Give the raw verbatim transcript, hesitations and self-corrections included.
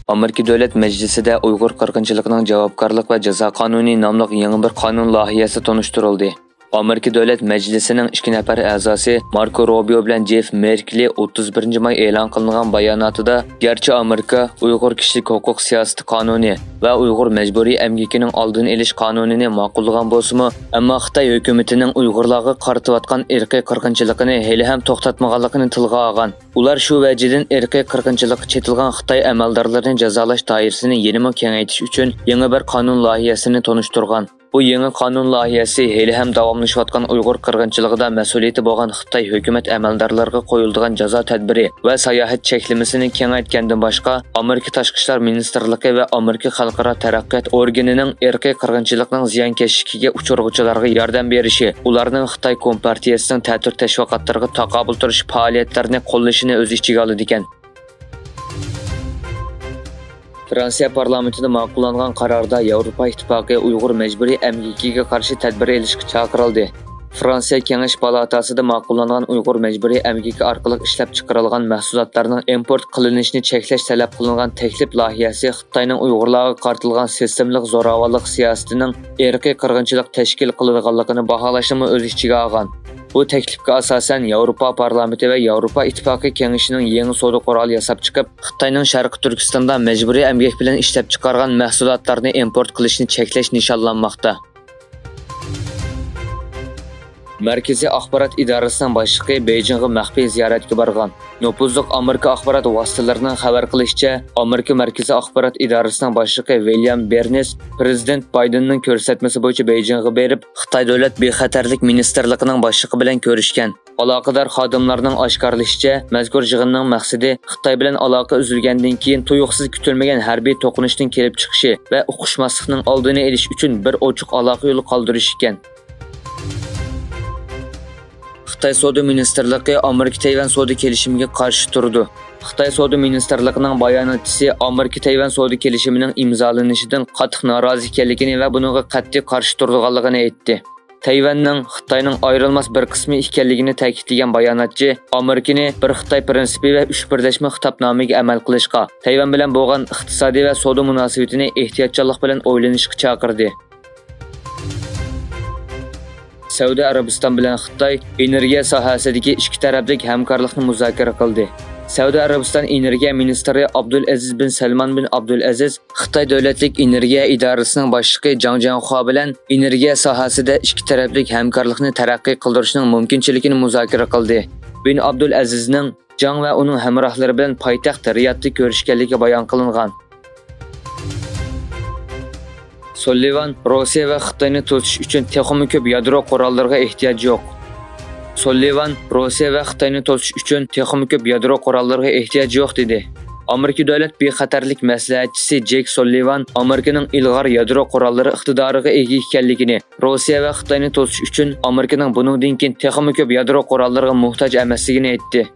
ئامېرىكا دۆلەت مەجلىسىدە ئۇيغۇر قىرغىنچىلىقىنىڭ جاۋابكارلىق ۋە جازا قانۇنى ناملىق يېڭى بىر قانۇن لايىھەسى تونۇشتۇرۇلدى. ئامېرىكا دۆلەت مەجلىسىنىڭ ئىككى نەپەر ئەزاسى ماركو روبىيو بىلەن جېف مېركلى ئوتتۇز بىرىنچى ماي ئېلان قىلىنغان باياناتىدا، گەرچە ئامېرىكا ئۇيغۇر كىشىلىك ھوقۇق سىياسىتى قانۇنى ۋە ئۇيغۇر مەجبۇرىي ئەمگىكىنىڭ ئالدىنى ئېلىش قانۇنىنى ماقۇللىغان بولسىمۇ، ئەمما خىتاي ھۆكۈمىتىنىڭ ئۇيغۇرلارغا قارىتىۋاتقان ئىرقىي قىرغىنچىلىقىنى ھېلىھەم توختاتمىغانلىقىنى تىلغا ئالغان. ئۇلار شۇ ۋەجىدىن ئىرقىي قىرغىنچىلىققا چېتىلغان خىتاي ئەمەلدارلىرىنى جازالاش دائىرىسىنى يەنىمۇ كېڭەيتىش ئۈچۈن يېڭى بىر قانۇن لايىھەسىنى تونۇشتۇرغان. بۇ يېڭى قانۇن لايىھەسى ھېلىھەم داۋاملىشىۋاتقان ئۇيغۇر قىرغىنچىلىقىدا مەسئۇلىيىتى بولغان خىتاي ھۆكۈمەت ئەمەلدارلىرىغا قويۇلىدىغان جازا تەدبىرى ۋە ساياھەت چەكلىمىسىنى كېڭەيتكەندىن باشقا، ئامېرىكا تاشقى ئىشلار مىنىستىرلىقى ۋە ئامېرىكا خەلقئارا تەرەققىيات ئورگىنىنىڭ ئىرقىي قىرغىنچىلىقنىڭ زىيانكەشلىكىگە ئۇچرىغۇچىلارغا ياردەم بېرىشى، ئۇلارنىڭ خىتاي كومپارتىيەسىنىڭ تەتۈر تەشۋىقاتلىرىغا تاقابىل تۇرۇش پائالىيەتلىرىنى قوللىشىنى ئۆز ئىچىگە ئالىدىكەن. فرانسىيە پارلامېنتىدا ماقۇللانغان قاراردا ياۋروپا ئىتتىپاقى ئۇيغۇر مەجبۇرىي ئەمگىكىگە قارشى تەدبىر ئېلىشقا چاقىرىلدى. فرانسىيە كېڭەش پالاتاسىدا ماقۇللانغان ئۇيغۇر مەجبۇرىي ئەمگىكى ئارقىلىق ئىشلەپچىقىرىلغان مەھسۇلاتلارنىڭ ئىمپورت قىلىنىشىنى چەكلەش تەلەپ قىلىنغان تەكلىپ لايىھەسى خىتاينىڭ ئۇيغۇرلارغا قارىتىلغان سىستېمىلىق زوراۋانلىق سىياسىتىنىڭ ئىرقىي قىرغىنچىلىق تەشكىل قىلىدىغانلىقىنى باھالاشنىمۇ ئۆز ئىچىگە ئالغان. بۇ تەكلىپكە ئاساسەن، ياۋروپا پارلامېنتى ۋە ياۋروپا ئىتتىپاقى كېڭىشىنىڭ يېڭى سودا قورالى ياساپ چىقىپ، خىتاينىڭ شەرقىي تۈركىستاندا مەجبۇرىي ئەمگەك بىلەن ئىشلەپچىقارغان مەھسۇلاتلارنى ئىمپورت قىلىشنى چەكلەش نىشانلانماقتا. مەركىزىي ئاخبارات ئىدارىسىنىڭ باشلىقى بېيجىڭغا مەخپىي زىيارەتكە بارغان. نوپۇزلۇق ئامېرىكا ئاخبارات ۋاسىتىلىرىنىڭ خەۋەر قىلىشىچە، ئامېرىكا مەركىزىي ئاخبارات ئىدارىسىنىڭ باشلىقى ۋىليام بېرنس پىرېزىدېنت بايدېننىڭ كۆرسەتمىسى بويىچە بېيجىڭغا بېرىپ، خىتاي دۆلەت بىخەتەرلىك مىنىستىرلىقىنىڭ باشلىقى بىلەن كۆرۈشكەن. ئالاقىدار خادىملارنىڭ ئاشكارىلىشىچە، مەزكۇر يىغىننىڭ مەقسىتى خىتاي بىلەن ئالاقە ئۈزۈلگەندىن كېيىن تۇيۇقسىز كۈتۈلمىگەن ھەربىي توقۇنۇشنىڭ كېلىپ چىقىشى ۋە ئۇقۇشماسلىقنىڭ ئالدىنى ئېلىش ئۈچۈن بىر ئوچۇق ئالاقە يولى قالدۇرۇش ئىكەن. خىتاي سودا مىنىستىرلىقى ئامېرىكا تەيۋەن سودا كېلىشىمىگە قارشى تۇرىدۇ. خىتاي سودا مىنىستىرلىقىنىڭ باياناتچىسى ئامېرىكا تەيۋەن سودا كېلىشىمىنىڭ ئىمزالىنىشىدىن قاتتىق نارازى ئىكەنلىكىنى ۋە بۇنىڭغا قەتئىي قارشى تۇرىدىغانلىقىنى ئېيتتى. تەيۋەننىڭ خىتاينىڭ ئايرىلماس بىر قىسمى ئىكەنلىكىنى تەكىتلىگەن باياناتچى، ئامېرىكىنى بىر خىتاي پىرىنسىپى ۋە ئۈچ بىرلەشمە خىتابنامىگە ئەمەل قىلىشقا، تەيۋەن بىلەن بولغان ئىقتىسادىي ۋە سودا مۇناسىۋىتىنى ئېھتىياتچانلىق بىلەن ئويلىنىشقا چاقىردى. سەئۇدى ئەرەبىستان بىلەن خىتاي ئېنېرگىيە ساھەسىدىكى ئىككى تەرەپلىك ھەمكارلىقنى مۇزاكىرە قىلدى. سەئۇدى ئەرەبىستان ئېنېرگىيە مىنىستىرى ئابدۇلئەزىز بىن سەلمان بىن ئابدۇلئەزىز خىتاي دۆلەتلىك ئېنېرگىيە ئىدارىسىنىڭ باشلىقى جاڭ جياڭخۇا بىلەن ئېنېرگىيە ساھەسىدە ئىككى تەرەپلىك ھەمكارلىقنى تەرەققىي قىلدۇرۇشنىڭ مۇمكىنچىلىكىنى مۇزاكىرە قىلدى. بىن ئابدۇلئەزىزنىڭ جاڭ ۋە ئۇنىڭ ھەمراھلىرى بىلەن پايتەخت رىيادتا كۆرۈشكەنلىكى بايان قىلىنغان. سوللىۋان روسىيە ۋە خىتاينى توسۇش ئۈچۈن تېخىمۇ كۆپ يادرو قوراللىرىغا ئېھتىياج يوق. سوللىۋان روسىيە ۋە خىتاينى توسۇش ئۈچۈن تېخىمۇ كۆپ يادرو قوراللىرىغا ئېھتىياج يوق، دېدى. ئامېرىكا دۆلەت بىخەتەرلىك مەسلىھەتچىسى جېك سوللىۋان ئامېرىكىنىڭ ئىلغار يادرو قوراللىرى ئىقتىدارىغا ئىگە ئىكەنلىكىنى، روسىيە ۋە خىتاينى توسۇش ئۈچۈن ئامېرىكىنىڭ بۇنىڭدىن كېيىن تېخىمۇ كۆپ يادرو قوراللىرىغا موھتاج ئەمەسلىكىنى ئېيتتى.